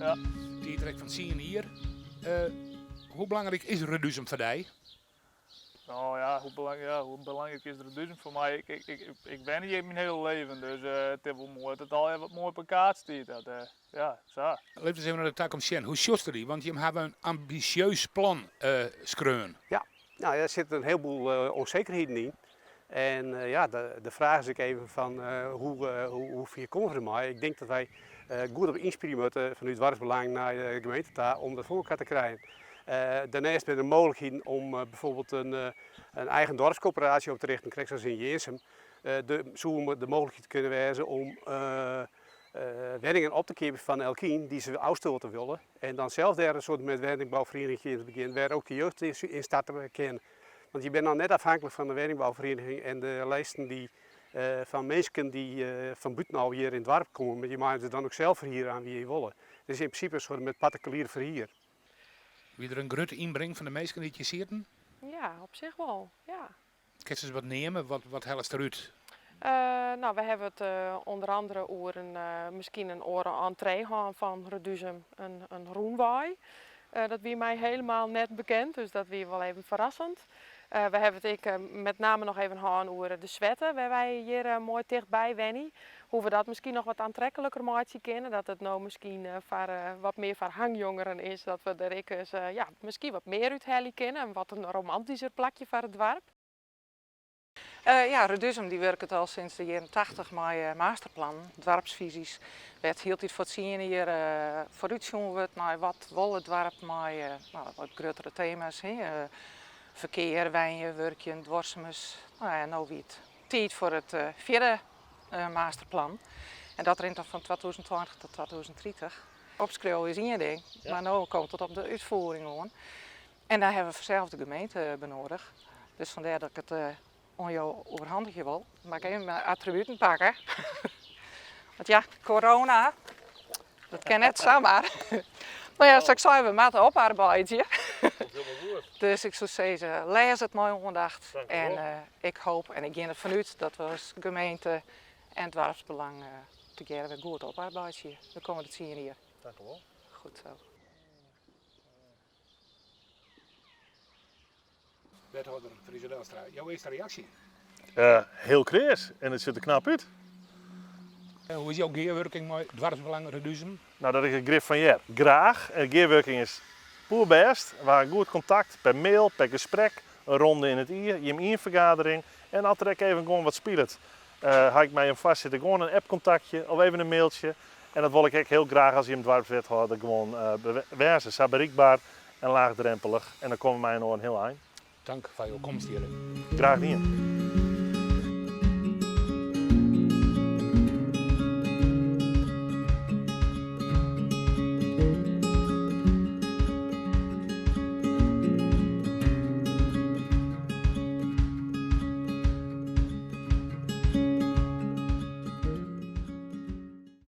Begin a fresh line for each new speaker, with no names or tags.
Ja.
Tiidrek fan tsien jier. Hoe belangryk is Reduzum foar dy?
No ja, hoe belang, ja, hoe belangryk is Reduzum foar my? Ik, ik, ik, ik wenje hjir myn hiele leven, dus it is wol moai dat it allegear wat moai op 'e kaart stiet. Dat, ja, sa.
Lit ús even nei de takomst sjen. Hoe sjochst dy? Want jim hawwe in ambisjeus plan skreaun.
Ja, no, dêr sitte in hielboel ûnsekerheden yn. En ja, de fraach is ek even fan hoe, hoe fier komme we dermei? Ik tink dat wy goed op ynspylje moatte fanút Doarpsbelang nei de gemeente ta om dat foar elkoar te krijen. Dêrneist binne der mooglikheden om bijvoorbeeld in eigen dorpskoöperaasje op te richten, krekt sa as yn Jirnsum. Der soe de mooglikheid kinne wêze om wenningen op te keapjen fan Elkien dy't se ôfstote wolle en dan sels dêr in soart met wenningbouferiening yn te begjinnen wêr ek de jeugd yn starte kin. Want je binne dan net afhanklik fan de wenningbouferiening en de lijsten die, fan minsken dy't fan bûten ôf hjir yn it doarp komme, mar je meie se dan ek sels ferhiere oan wie je wolle. It is yn prinsipe in soart met partikulier ferhier.
Wie der in grutte ynbring fan de minsken dy't hjir sieten?
Ja, op sich wol, ja.
Kinst ris wat neame? Wat hellest derút?
No, we hawwe it ûnder andere oer in, miskien in oare entree hân fan Reduzum, in rûnwei. Dat wie my helemaal net bekend, dus dat wie wol even ferrassend. We hawwe it ek met name noch even hân oer de Swette, wêr wy hjir moai tichtby wenje. Hoe we dat miskien noch wat oantrekliker meitsje kinne, dat it no miskien foar wat mear foar hangjongeren is, dat we der ek ris ja, miskien wat mear út helje kinne, in wat in romantysker plakje foar it doarp.
Ja, Reduzum dy wurket al sinds de jierren tachtich mei masterplannen, doarpsfyzjes, wêr't hieltyd foar tsien jier foarútsjoen wurdt nei wat wol it doarp mei wat gruttere tema's, ferkear, wenjen, wurkjen, duorsumens. No ja, en no wie it tiid foar it fjirde masterplan en dat rint dan fan 2020 tot 2030. Opskriuwe is ien ding, mar no komt it op de útfiering oan. En dêr hawwe we fansels de gemeente by nedich. Dus fandêr dat ik it oan jo oerhandigje wol. Moat ik even mijn attributen pakke. Want ja, corona, dat kin net samar. Mar ja, sa't ik sei, we moatte oparbeidzje. Dus ik soe sizze, lês it mei oandacht. En ik hoop en ik gean derfan út dat we as gemeente en doarpsbelang tegearre wer goed oparbeidzje de kommende tsien jier.
Dankjewol.
Goed zo.
Wethâlder Friso Dalstra, jo earste reaksje?
Hiel kreas en it sjocht der knap út.
Hoe is jo gearwurking mei Doarpsbelang Reduzum?
No, dat ik it grif fan hear. Graach. De gearwurking is poerbêst. We hawwe goed kontakt per mail, per gesprek, in ronde yn it jier, jim ien fergadering. En as der ek even gewoan wat spilet, ha ik mei jim foarsitter gewoan in appkontaktje of even in mailtsje. En dat wol ik ek hiel graach as jim doarpswethâlder gewoan wêze. Sa berikber en laachdrempelich en dan komme we mei inoar in hiel ein.
Tank foar jo komst hjirre.
Graach dien.